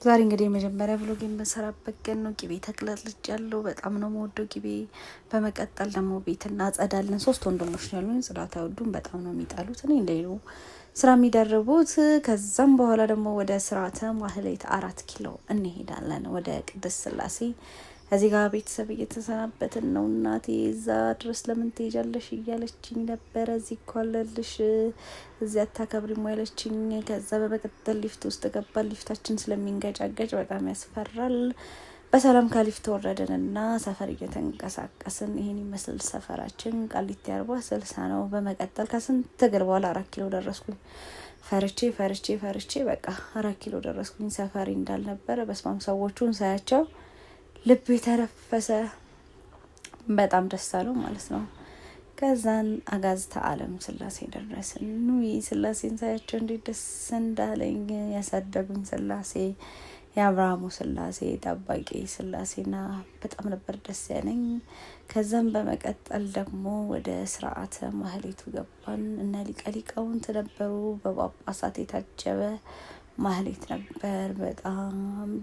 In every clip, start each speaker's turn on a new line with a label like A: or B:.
A: ዛሬ እንግዲህ የመጀመሪያ vlog የምሰራበት ቀን ነው። ቂቤ ተቅለጥልጫለሁ። በጣም ነው የምወደው ቂቤ። በመቀጠል ደግሞ ቤት እናጸዳለን። ሶስት ወንድሞች ነው ያሉኝ። ጽዳት አይወዱም፣ በጣም ነው የሚጠሉት። እኔ እንደሌሉ ስራ የሚደርቡት። ከዛም በኋላ ደግሞ ወደ ስርዓተ ማህሌት 4 ኪሎ እንሄዳለን፣ ወደ ቅድስት ስላሴ። እዚህ ጋር ቤተሰብ እየተሰናበትን ነው። እናቴ እዛ ድረስ ለምን ትሄጃለሽ እያለችኝ ነበረ። እዚህ እኮ አለልሽ፣ እዚህ አታከብሪም ያለችኝ። ከዛ በመቀጠል ሊፍት ውስጥ ገባ። ሊፍታችን ስለሚንገጫገጭ በጣም ያስፈራል። በሰላም ከሊፍት ወረድን እና ሰፈር እየተንቀሳቀስን ይሄን ይመስል ሰፈራችን ቃሊቲ 40/60 ነው። በመቀጠል ከስንት እግር በኋላ 4 ኪሎ ደረስኩኝ። ፈርቼ ፈርቼ ፈርቼ በቃ 4 ኪሎ ደረስኩኝ። ሰፈሪ እንዳልነበረ በስማም ሰዎቹን ሳያቸው ልብ የተረፈሰ፣ በጣም ደስ አለው ማለት ነው። ከዛን አጋዝተ ዓለም ስላሴ ደረስን። ውይ ስላሴን ሳያቸው እንዴት ደስ እንዳለኝ! ያሳደጉኝ ስላሴ፣ የአብርሃሙ ስላሴ፣ ጠባቂ ስላሴና በጣም ነበር ደስ ያለኝ። ከዛም በመቀጠል ደግሞ ወደ ስርዓተ ማህሌቱ ገባን። እነ ሊቀ ሊቃውንት ነበሩ። በጳጳሳት የታጀበ ማህሌት ነበር። በጣም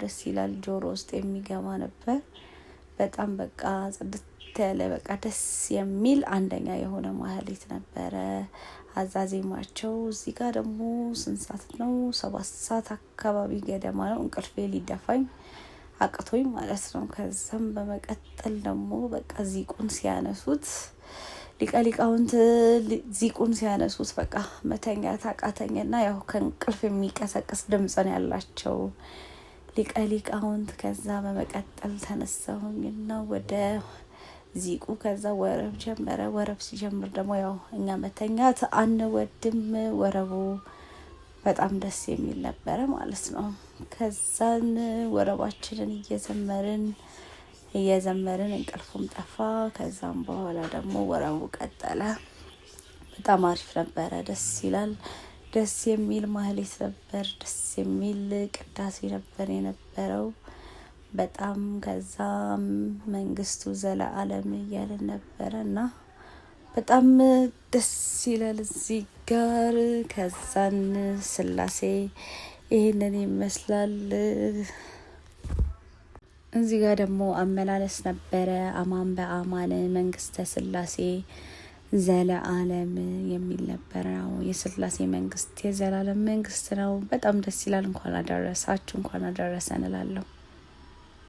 A: ደስ ይላል። ጆሮ ውስጥ የሚገባ ነበር። በጣም በቃ ጽድት ያለ፣ በቃ ደስ የሚል አንደኛ የሆነ ማህሌት ነበረ አዛዜማቸው። እዚህ ጋር ደግሞ ስንት ሰዓት ነው? 7 ሰዓት አካባቢ ገደማ ነው። እንቅልፌ ሊደፋኝ አቅቶኝ ማለት ነው። ከዛም በመቀጠል ደግሞ በቃ ዚቁን ሲያነሱት፣ ሊቀ ሊቃውንት ዚቁን ሲያነሱት በቃ መተኛት አቃተኝና ያው ከእንቅልፍ የሚቀሰቅስ ድምፅ ነው ያላቸው ሊቀ ሊቃውንት። ከዛ በመቀጠል ተነሳሁኝና ወደ ዚቁ፣ ከዛ ወረብ ጀመረ። ወረብ ሲጀምር ደግሞ ያው እኛ መተኛት አንወድም። ወረቡ በጣም ደስ የሚል ነበረ ማለት ነው። ከዛን ወረባችንን እየዘመርን እየዘመርን እንቅልፉም ጠፋ። ከዛም በኋላ ደግሞ ወረቡ ቀጠለ። በጣም አሪፍ ነበረ። ደስ ይላል። ደስ የሚል ማህሌት ነበር። ደስ የሚል ቅዳሴ ነበር የነበረው። በጣም ከዛም መንግስቱ ዘለዓለም እያለን ነበረ እና በጣም ደስ ይላል እዚህ ጋር። ከዛን ስላሴ ይሄንን ይመስላል። እዚህ ጋር ደግሞ አመላለስ ነበረ። አማን በአማን መንግስተ ስላሴ ዘለዓለም የሚል ነበረ። የስላሴ መንግስት የዘላለም መንግስት ነው። በጣም ደስ ይላል። እንኳን አደረሳችሁ፣ እንኳን አደረሰን እላለሁ።